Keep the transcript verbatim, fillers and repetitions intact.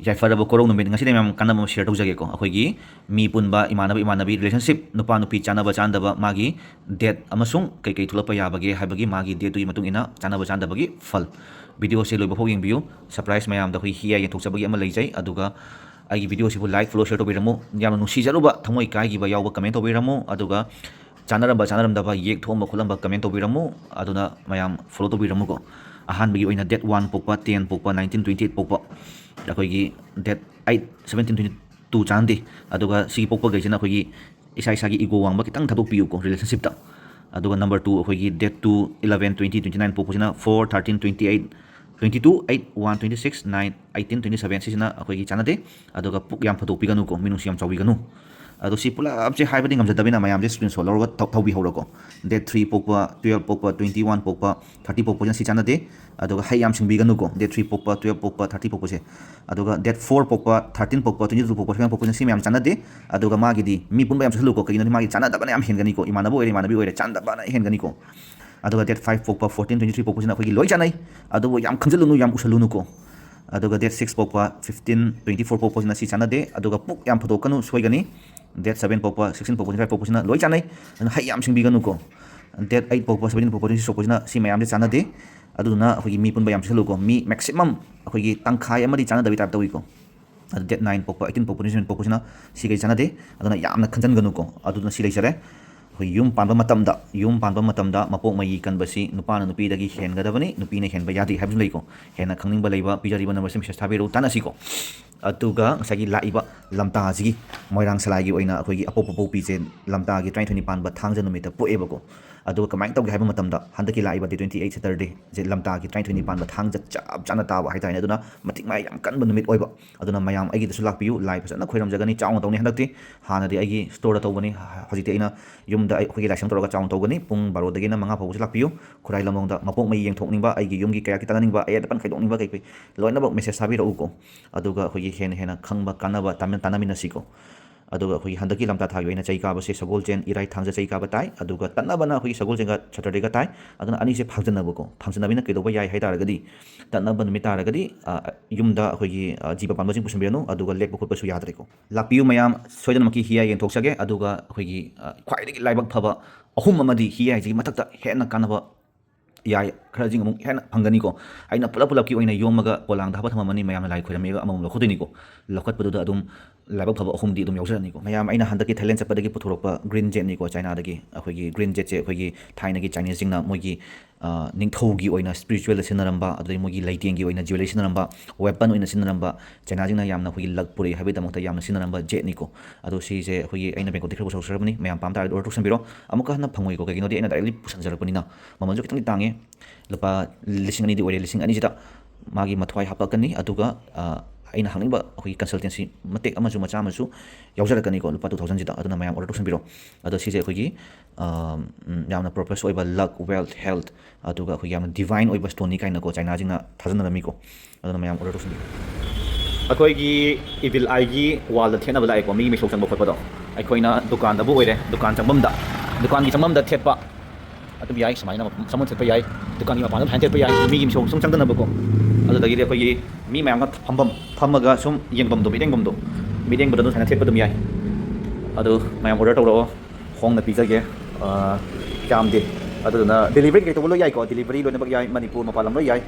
ꯌꯥꯏꯐꯔꯕ ꯀꯣꯔꯧ ꯅꯨꯃꯤꯠ꯫ ꯉꯁꯤꯗꯤ ꯃꯌꯥꯝ ꯀꯥꯟꯅꯕ ꯑꯃ share ꯇꯧꯖꯒꯦꯀꯣ꯫ ꯑꯩꯈꯣꯏꯒꯤ ꯃꯤ ꯄꯨꯟꯕ, ꯏꯃꯥꯟꯅꯕ ꯏꯃꯥꯟꯅꯕꯤ relationship, ꯅꯨꯄꯥ ꯅꯨꯄꯤ ꯆꯥꯟꯅꯕ ꯆꯥꯟꯅꯗꯕ, ꯃꯥꯒꯤ date ꯑꯃꯁꯨꯡ ꯀꯩꯀꯩ ꯊꯣꯛꯂꯛꯄ ꯌꯥꯕꯒꯦ ꯍꯥꯏꯕꯒꯤ ꯃꯥꯒꯤ dateꯇꯨꯒꯤ ꯃꯇꯨꯡ ꯏꯟꯅ ꯆꯥꯟꯅꯕ ꯆꯥꯟꯅꯗꯕꯒꯤ ꯐꯜ꯫ Videoꯁꯦ ꯂꯣꯏꯕ ꯐꯥꯎ ꯌꯦꯡꯕꯤꯌꯨ꯫ Surprise ꯃꯌꯥꯝꯗ ꯑꯩꯈꯣꯏ ꯍꯤꯌꯥ ꯌꯦꯟꯊꯣꯛꯆꯕꯒꯤ ꯑꯃ ꯂꯩꯖꯩ꯫ ꯑꯗꯨꯒ ꯑꯩꯒꯤ videoꯁꯤꯕꯨ like, follow, share ꯇꯧꯕꯤꯔꯝꯃꯨ꯫ ꯌꯥꯝꯅ ꯅꯨꯡꯁꯤꯖꯔꯨꯕ, ꯊꯃꯣꯏ ꯀꯥꯏꯈꯤꯕ ꯌꯥꯎꯕ comment ꯇꯧꯕꯤꯔꯝꯃꯨ꯫ ꯑꯗꯨꯒ ꯆꯥꯟꯅꯔꯝꯕ ꯆꯥꯟꯅꯔꯝꯗꯕ, ꯌꯦꯛ ꯊꯣꯛꯑꯝꯕ ꯈꯣꯠꯂꯝꯕ comment ꯇꯧꯕꯤꯔꯝꯃꯨ꯫ ꯑꯗꯨꯅ ꯃꯌꯥꯝ follow ꯇꯧꯕꯤꯔꯝꯃꯨꯀꯣ꯫ ꯑꯍꯥꯟꯕꯒꯤ ꯑꯣꯏꯅ date one ꯄꯣꯛꯄ, ten ꯄꯣꯛꯄ, nineteen twenty eight ꯄꯣꯛꯄ, ꯑꯩꯈꯣꯏꯒꯤ date eight seventeen twenty two ꯆꯥꯟꯅꯗꯦ꯫ ꯑꯗꯨꯒ ꯁꯤꯒꯤ ꯄꯣꯛꯄꯈꯩꯁꯤꯅ ꯑꯩꯈꯣꯏꯒꯤ ꯏꯁꯥ ꯏꯁꯥꯒꯤ ego ꯋꯥꯡꯕ ꯈꯤꯇꯪ ꯊꯥꯗꯣꯛꯄꯤꯌꯨꯀꯣ relationshipꯇ꯫ ꯑꯗꯨꯒ number two ꯑꯩꯈꯣꯏꯒꯤ date two eleven twenty twenty nine ꯄꯣꯛꯄꯁꯤꯅ four thirteen twenty eight twenty two eight one twenty six nine eighteen twenty seven, ꯁꯤꯁꯤꯅ ꯑꯩꯈꯣꯏꯒꯤ ꯆꯥꯟꯅꯗꯦ꯫ ꯑꯗꯨꯒ ꯄꯨꯛ ꯌꯥꯝ ꯐꯗꯣꯛꯄꯤꯒꯅꯨꯀꯣ, ꯃꯤꯅꯨꯡꯁꯤ ꯌꯥꯝ ꯆꯥꯎꯕꯤꯒꯅꯨ꯫ ꯑꯗꯣ ꯁꯤ ꯄꯨꯂꯞꯁꯦ ꯍꯥꯏꯕꯗꯤ ꯉꯝꯖꯗꯕꯅꯤꯅ ꯃꯌꯥꯝꯁꯦ screenshot ꯂꯧꯔꯒ ꯊꯧ-, ꯊꯧꯕꯤꯍꯧꯔꯣꯀꯣ꯫ Date three ꯄꯣꯛꯄ, twelve ꯄꯣꯛꯄ, twenty one ꯄꯣꯛꯄ, thirty ꯄꯣꯛꯄꯁꯤꯅ ꯁꯤ ꯆꯥꯟꯅꯗꯦ꯫ ꯑꯗꯨꯒ ꯍꯩ ꯌꯥꯝ ꯁꯤꯡꯕꯤꯒꯅꯨꯀꯣ, date three ꯄꯣꯛꯄ, twelve ꯄꯣꯛꯄ, thirty ꯄꯣꯛꯄꯁꯦ꯫ ꯑꯗꯨꯒ date four ꯄꯣꯛꯄ, thirteen ꯄꯣꯛꯄ, twenty two ꯄꯣꯛꯄ, twenty one ꯄꯣꯛꯄꯁꯤꯅ ꯁꯤ ꯃꯌꯥꯝ ꯆꯥꯟꯅꯗꯦ꯫ ꯑꯗꯨꯒ ꯃꯥꯒꯤꯗꯤ ꯃꯤ ꯄꯨꯟꯕ ꯌꯥꯝ ꯆꯠꯍꯜꯂꯨꯀꯣ, ꯀꯩꯒꯤꯅꯣꯗꯤ ꯃꯥꯒꯤ ꯆꯥꯟꯅꯗꯕꯅ ꯌꯥꯝ ꯍꯦꯟꯒꯅꯤꯀꯣ, ꯏꯃꯥꯟꯅꯕ ꯑꯣꯏꯔꯦ ꯏꯃꯥꯟꯅꯕꯤ ꯑꯣꯏꯔꯦ ꯆꯥꯟꯅꯗꯕꯅ ꯍꯦꯟꯒꯅꯤꯀꯣ꯫ ꯑꯗꯨꯒ date five ꯄꯣꯛꯄ, fourteen twenty three ꯄꯣꯛꯄꯁꯤꯅ ꯑꯩꯈꯣꯏꯒꯤ ꯂꯣꯏ ꯆꯥꯟꯅꯩ꯫ ꯑꯗꯨꯕꯨ ꯌꯥꯝ ꯈꯟꯖꯜꯂꯨꯅꯨ, ꯌꯥꯝ ꯎꯁꯜꯂꯨꯅꯨꯀꯣ꯫ ꯑꯗꯨꯒ date six ꯄꯣꯛꯄ, fifteen twenty four ꯄꯣꯛꯄꯁꯤꯅ ꯁꯤ ꯆꯥꯟꯅꯗꯦ꯫ ꯑꯗꯨꯒ ꯄꯨꯛ ꯌꯥꯝ ꯐꯗꯣꯛꯀꯅꯨ, ꯁꯣꯏꯒꯅꯤ꯫ Date seven ꯄꯣꯛꯄ, sixteen ꯄꯣꯛꯄ, twenty five ꯄꯣꯛꯄꯁꯤꯅ ꯂꯣꯏ ꯆꯥꯟꯅꯩ꯫ ꯑꯗꯨꯅ ꯍꯩ ꯌꯥꯝ ꯁꯤꯡꯕꯤꯒꯅꯨꯀꯣ꯫ Date eight ꯄꯣꯛꯄ, seventeen ꯄꯣꯛꯄ, twenty six ꯄꯣꯛꯄꯁꯤꯅ ꯁꯤ ꯃꯌꯥꯝꯁꯦ ꯆꯥꯟꯅꯗꯦ꯫ ꯑꯗꯨꯗꯨꯅ ꯑꯩꯈꯣꯏꯒꯤ ꯃꯤ ꯄꯨꯟꯕ ꯌꯥꯝ ꯆꯠꯍꯜꯂꯨꯀꯣ꯫ ꯃꯤ maximum ꯑꯩꯈꯣꯏꯒꯤ ꯇꯪꯈꯥꯏ ꯑꯃꯗꯤ ꯆꯥꯟꯅꯗꯕꯩ type ꯇꯧꯏꯀꯣ꯫ ꯑꯗꯨ date nine ꯄꯣꯛꯄ, eighteen ꯄꯣꯛꯄ, twenty seven ꯄꯣꯛꯄꯁꯤꯅ ꯁꯤꯈꯩ ꯆꯥꯟꯅꯗꯦ꯫ ꯑꯗꯨꯅ ꯌꯥꯝꯅ ꯈꯟꯖꯟꯒꯅꯨꯀꯣ꯫ ꯑꯗꯨꯗꯨꯅ ꯁꯤ ꯂꯩꯖꯔꯦ꯫ ꯑꯩꯈꯣꯏ ꯌꯨꯝ ꯄꯥꯟꯕ ꯃꯇꯝꯗ, ꯌꯨꯝ ꯄꯥꯟꯕ ꯃꯇꯝꯗ ꯃꯄꯣꯛ ꯃꯩ ꯀꯟꯕꯁꯤ ꯅꯨꯄꯥꯅ ꯅꯨꯄꯤꯗꯒꯤ ꯍꯦꯟꯒꯗꯕꯅꯤ, ꯅꯨꯄꯤꯅ ꯍꯦꯟꯕ ꯌꯥꯗꯦ ꯍꯥꯏꯕꯁꯨ ꯂꯩꯀꯣ꯫ ꯍꯦꯟꯅ ꯈꯪꯅꯤꯡꯕ ꯂꯩꯕ, ꯄꯤꯖꯔꯤꯕ numberꯁꯤ message ꯊꯥꯕꯤꯔꯛꯎ, ꯇꯥꯟꯅꯁꯤꯀꯣ꯫ ꯑꯗꯨꯒ ꯉꯁꯥꯏꯒꯤ ꯂꯥꯛꯏꯕ ꯂꯝꯇꯥꯁꯤꯒꯤ, ꯃꯣꯏꯔꯥꯡ ꯁꯂꯥꯏꯒꯤ ꯑꯣꯏꯅ ꯑꯩꯈꯣꯏꯒꯤ ꯑꯄꯣꯛꯄ ꯄꯣꯛꯄꯤꯁꯦ ꯂꯝꯇꯥꯒꯤ ꯇꯔꯥꯅꯤꯊꯣꯏꯅꯤ ꯄꯥꯟꯕ ꯊꯥꯡꯖ ꯅꯨꯃꯤꯠꯇ ꯄꯣꯛꯑꯦꯕꯀꯣ꯫ ꯑꯗꯨꯒ ꯀꯃꯥꯏꯅ ꯇꯧꯒꯦ ꯍꯥꯏꯕ ꯃꯇꯝꯗ, ꯍꯟꯗꯛꯀꯤ ꯂꯥꯛꯏꯕ date twenty eight Saturdayꯁꯦ ꯂꯝꯇꯥꯒꯤ ꯇꯔꯥꯅꯤꯊꯣꯏꯅꯤ ꯄꯥꯟꯕ ꯊꯥꯡꯖ ꯆꯞ ꯆꯥꯅ ꯇꯥꯕ ꯍꯥꯏꯇꯥꯔꯦꯅꯦ꯫ ꯑꯗꯨꯅ ꯃꯇꯤꯛ ꯃꯌꯥꯏ ꯌꯥꯝ ꯀꯟꯕ ꯅꯨꯃꯤꯠ ꯑꯣꯏꯕ꯫ ꯑꯗꯨꯅ ꯃꯌꯥꯝ ꯑꯩꯒꯤꯗꯁꯨ ꯂꯥꯛꯄꯤꯌꯨ, ꯂꯥꯏ ꯐꯖꯅ ꯈꯣꯏꯔꯝꯖꯒꯅꯤ, ꯆꯥꯎꯅ ꯇꯧꯅꯤ ꯍꯟꯗꯛꯇꯤ꯫ ꯍꯥꯟꯅꯗꯤ ꯑꯩꯒꯤ storeꯗ ꯇꯧꯕꯅꯤ, ꯍꯧꯖꯤꯛꯇꯤ ꯑꯩꯅ ꯌꯨꯝꯗ ꯑꯩ, ꯑꯩꯈꯣꯏꯒꯤ ꯂꯥꯏꯁꯪ ꯇꯧꯔꯒ ꯆꯥꯎꯅ ꯇꯧꯒꯅꯤ꯫ ꯄꯨꯡ ꯕꯥꯔꯣꯗꯒꯤꯅ ꯃꯉꯥ ꯐꯥꯎꯕꯁꯨ ꯂꯥꯛꯄꯤꯌꯨ꯫ ꯈꯨꯔꯥꯏ ꯂꯝꯂꯣꯡꯗ ꯃꯄꯣꯛ ꯃꯩ ꯌꯦꯡꯊꯣꯛꯅꯤꯡꯕ, ꯑꯩꯒꯤ ꯌꯨꯝꯒꯤ ꯀꯌꯥꯛꯀꯤ ꯇꯥꯟꯅꯅꯤꯡꯕ, ꯑꯌꯦꯠ ꯑꯄꯟ ꯈꯥꯏꯗꯣꯛꯅꯤꯡꯕ ꯀꯩꯀꯩ ꯂꯣꯏꯅꯃꯛ message ꯊꯥꯕꯤꯔꯛꯎꯀꯣ꯫ ꯑꯗꯨꯒ ꯑꯩꯈꯣꯏꯒꯤ ꯍꯦꯟꯅ ꯍꯦꯟꯅ ꯈꯪꯕ ꯀꯥꯟꯅꯕ ꯇꯥꯟꯅ-, ꯇꯥꯟꯅꯃꯤꯟꯅꯁꯤꯀꯣ꯫ ꯑꯗꯨꯒ ꯑꯩꯈꯣꯏꯒꯤ ꯍꯟꯗꯛꯀꯤ ꯂꯝꯇꯥ ꯊꯥꯒꯤ ꯑꯣꯏꯅ ꯆꯩ ꯀꯥꯕꯁꯦ ꯁꯒꯣꯜꯁꯦꯟ, ꯏꯔꯥꯏ, ꯊꯥꯡꯖ ꯆꯩ ꯀꯥꯕ ꯇꯥꯏ꯫ ꯑꯗꯨꯒ ꯇꯠꯅꯕꯅ ꯑꯩꯈꯣꯏꯒꯤ ꯁꯒꯣꯜꯁꯦꯟꯒ Saturdayꯒ ꯇꯥꯏ꯫ ꯑꯗꯨꯅ ꯑꯅꯤꯁꯦ ꯐꯥꯡꯖꯟꯅꯕꯀꯣ, ꯐꯥꯡꯖꯟꯅꯕꯅ ꯀꯩꯗꯧꯕ ꯌꯥꯏ ꯍꯥꯏ ꯇꯥꯔꯒꯗꯤ, ꯇꯠꯅꯕ ꯅꯨꯃꯤꯠ ꯇꯥꯔꯒꯗꯤ, ꯑ, ꯌꯨꯝꯗ ꯑꯩꯈꯣꯏꯒꯤ, ꯑ, ꯖꯤꯕ ꯄꯥꯟꯕꯁꯤꯡ ꯄꯨꯁꯤꯟꯕꯤꯔꯅꯨ, ꯑꯗꯨꯒ ꯂꯦꯛꯄ ꯈꯣꯠꯄꯁꯨ ꯌꯥꯗ꯭ꯔꯦꯀꯣ꯫ ꯂꯥꯛꯄꯤꯌꯨ ꯃꯌꯥꯝ, ꯁꯣꯏꯗꯅꯃꯛꯀꯤ ꯍꯤꯌꯥꯏ ꯌꯦꯡꯊꯣꯛꯆꯒꯦ꯫ ꯑꯗꯨꯒ ꯑꯩꯈꯣꯏꯒꯤ, ꯑ, ꯈ꯭ꯋꯥꯏꯗꯒꯤ ꯂꯥꯏꯕꯛ ꯐꯕ ꯑꯍꯨꯝ ꯑꯃꯗꯤ ꯍꯤꯌꯥꯏꯁꯤꯒꯤ ꯃꯊꯛꯇ ꯍꯦꯟꯅ ꯀꯥꯟꯅꯕ ꯌꯥꯏ, ꯈꯔꯁꯤꯡ ꯑꯃꯨꯛ ꯍꯦꯟꯅ ꯐꯪꯒꯅꯤꯀꯣ꯫ ꯑꯩꯅ ꯄꯨꯂꯞ ꯄꯨꯂꯞꯀꯤ ꯑꯣꯏꯅ ꯌꯣꯝꯃꯒ ꯄꯣꯂꯥꯡꯗ ꯍꯥꯞꯄ ꯊꯝꯃꯝꯃꯅꯤ, ꯃꯌꯥꯝꯅ ꯂꯥꯏ ꯈꯣꯏꯔꯝꯃꯤꯒ ꯑꯃꯃꯝ ꯂꯧꯈꯠꯇꯣꯏꯅꯤꯀꯣ꯫ ꯂꯧꯈꯠꯄꯗꯨꯗ ꯑꯗꯨꯝ ꯂꯥꯏꯕꯛ ꯐꯕ ꯑꯍꯨꯝꯗꯤ ꯑꯗꯨꯝ ꯌꯥꯎꯖꯔꯅꯤꯀꯣ꯫ ꯃꯌꯥꯝ, ꯑꯩꯅ ꯍꯟꯗꯛꯀꯤ Thailand ꯆꯠꯄꯗꯒꯤ ꯄꯨꯊꯣꯔꯛꯄ green jadeꯅꯤꯀꯣ, Chinaꯗꯒꯤ꯫ ꯑꯩꯈꯣꯏꯒꯤ green jadeꯁꯦ ꯑꯩꯈꯣꯏꯒꯤ ꯊꯥꯏꯅꯒꯤ Chineseꯁꯤꯡꯅ ꯃꯣꯏꯒꯤ, ꯑ, ꯅꯤꯡꯊꯧꯒꯤ ꯑꯣꯏꯅ spiritualꯗ ꯁꯤꯖꯤꯟꯅꯔꯝꯕ, ꯑꯗꯨꯗꯩ ꯃꯣꯏꯒꯤ ꯂꯩꯇꯦꯡꯒꯤ ꯑꯣꯏꯅ jewellery ꯁꯤꯖꯤꯟꯅꯔꯝꯕ, weapon ꯑꯣꯏꯅ ꯁꯤꯖꯤꯟꯅꯔꯝꯕ, Chinaꯁꯤꯡꯅ ꯌꯥꯝꯅ ꯑꯩꯈꯣꯏꯒꯤ luck ꯄꯨꯔꯛꯏ ꯍꯥꯏꯕꯒꯤꯗꯃꯛꯇ ꯌꯥꯝꯅ ꯁꯤꯖꯤꯟꯅꯔꯝꯕ jadeꯅꯤꯀꯣ꯫ ꯑꯗꯣ ꯁꯤꯁꯦ ꯑꯩꯈꯣꯏꯒꯤ, ꯑꯩꯅ Bangkokꯇꯒꯤ ꯈꯔ ꯄꯨꯊꯣꯛꯆꯔꯕꯅꯤ, ꯃꯌꯥꯝ ꯄꯥꯝ ꯇꯥꯔꯒꯗꯤ order ꯇꯧꯁꯟꯕꯤꯔꯣ꯫ ꯑꯃꯨꯛꯀ ꯍꯟꯅ ꯐꯪꯉꯣꯏꯀꯣ, ꯀꯩꯒꯤꯅꯣꯗꯤ ꯑꯩꯅ directly ꯄꯨꯁꯟꯖꯔꯛꯄꯅꯤꯅ꯫ ꯃꯃꯜꯁꯨ ꯈꯤꯇꯪꯗꯤ ꯇꯥꯡꯉꯦ, ꯂꯨꯄꯥ ꯂꯤꯁꯤꯡ ꯑꯅꯤꯗꯤ ꯑꯣꯏꯔꯦ꯫ ꯂꯤꯁꯤꯡ ꯑꯅꯤꯁꯤꯗ ꯃꯥꯒꯤ ꯃꯊ꯭ꯋꯥꯏ ꯍꯥꯞꯄꯛꯀꯅꯤ, ꯑꯗꯨꯒ, ꯑ, ꯑꯩꯅ ꯍꯪꯅꯤꯡꯕ ꯑꯩꯈꯣꯏꯒꯤ consultancy ꯃꯇꯦꯛ ꯑꯃꯁꯨ, ꯃꯆꯥ ꯑꯃꯁꯨ ꯌꯥꯎꯖꯔꯛꯀꯅꯤꯀꯣ, ꯂꯨꯄꯥ two thousandꯁꯤꯗ꯫ ꯑꯗꯨꯅ ꯃꯌꯥꯝ order ꯇꯧꯁꯟꯕꯤꯔꯣ꯫ ꯑꯗꯣ ꯁꯤꯁꯦ ꯑꯩꯈꯣꯏꯒꯤ, ꯑ, ꯎꯝ, ꯌꯥꯝꯅ purpose ꯑꯣꯏꯕ luck, wealth, health, ꯑꯗꯨꯒ ꯑꯩꯈꯣꯏꯒꯤ ꯌꯥꯝꯅ divine ꯑꯣꯏꯕ stoneꯅꯤ ꯀꯥꯏꯅꯀꯣ, Chinaꯁꯤꯡꯅ ꯊꯥꯖꯅꯔꯝꯃꯤꯀꯣ꯫ ꯑꯗꯨꯅ ꯃꯌꯥꯝ order ꯇꯧꯁꯟꯕꯤꯌꯨ꯫ ꯑꯩꯈꯣꯏꯒꯤ evil eyeꯒꯤ wallꯗ ꯊꯦꯠꯅꯕ ꯂꯥꯛꯑꯦꯀꯣ, ꯃꯤꯒꯤ ꯃꯤꯁꯣꯛ ꯆꯪꯕ ꯈꯣꯠꯄꯗꯣ꯫ ꯑꯩꯈꯣꯏꯅ ꯗꯨꯀꯥꯟꯗꯕꯨ ꯑꯣꯏꯔꯦ, ꯗꯨꯀꯥꯟ ꯆꯪꯐꯝꯗ, ꯗꯨꯀꯥꯟꯒꯤ ꯆꯪꯐꯝꯗ ꯊꯦꯠꯄ ꯑꯗꯨꯝ ꯌꯥꯏ, ꯁꯨꯃꯥꯏꯅ ꯆꯪꯐꯝ ꯊꯦꯠꯄ ꯌꯥꯏ, ꯗꯨꯀꯥꯟꯒꯤ ꯃꯄꯥꯟꯗ ꯁꯨꯃꯥꯏꯅ ꯊꯦꯠꯄ ꯌꯥꯏ, ꯃꯤꯒꯤ ꯃꯤꯁꯣꯛ ꯁꯨꯝ ꯆꯪꯗꯅꯕꯀꯣ꯫ ꯑꯗꯨꯗꯒꯤꯗꯤ ꯑꯩꯈꯣꯏꯒꯤ ꯃꯤ ꯃꯌꯥꯝꯒ ꯐꯝꯐꯝ, ꯐꯝꯃꯒ ꯁꯨꯝ ꯌꯦꯡꯐꯝꯗꯣ, ꯃꯤꯠꯌꯦꯡꯐꯝꯗꯣ, ꯃꯤꯠꯌꯦꯡꯕꯗ ꯑꯗꯨꯝ ꯁꯨꯃꯥꯏꯅ ꯊꯦꯠꯄ ꯑꯗꯨꯝ ꯌꯥꯏ꯫ ꯑꯗꯨ ꯃꯌꯥꯝ order ꯇꯧꯔꯛꯑꯣ, ꯍꯣꯡꯅ ꯄꯤꯖꯒꯦ꯫ ꯑ, ꯌꯥꯝꯗꯦ꯫ ꯑꯗꯨꯗꯨꯅ delivery ꯀꯩ ꯇꯧꯕ ꯂꯣꯏ ꯌꯥꯏꯀꯣ, delivery ꯂꯣꯏꯅꯃꯛ ꯌꯥꯏ, ꯃꯅꯤꯄꯨꯔ, ꯃꯄꯥꯟ ꯂꯝ ꯂꯣꯏ ꯌꯥꯏ꯫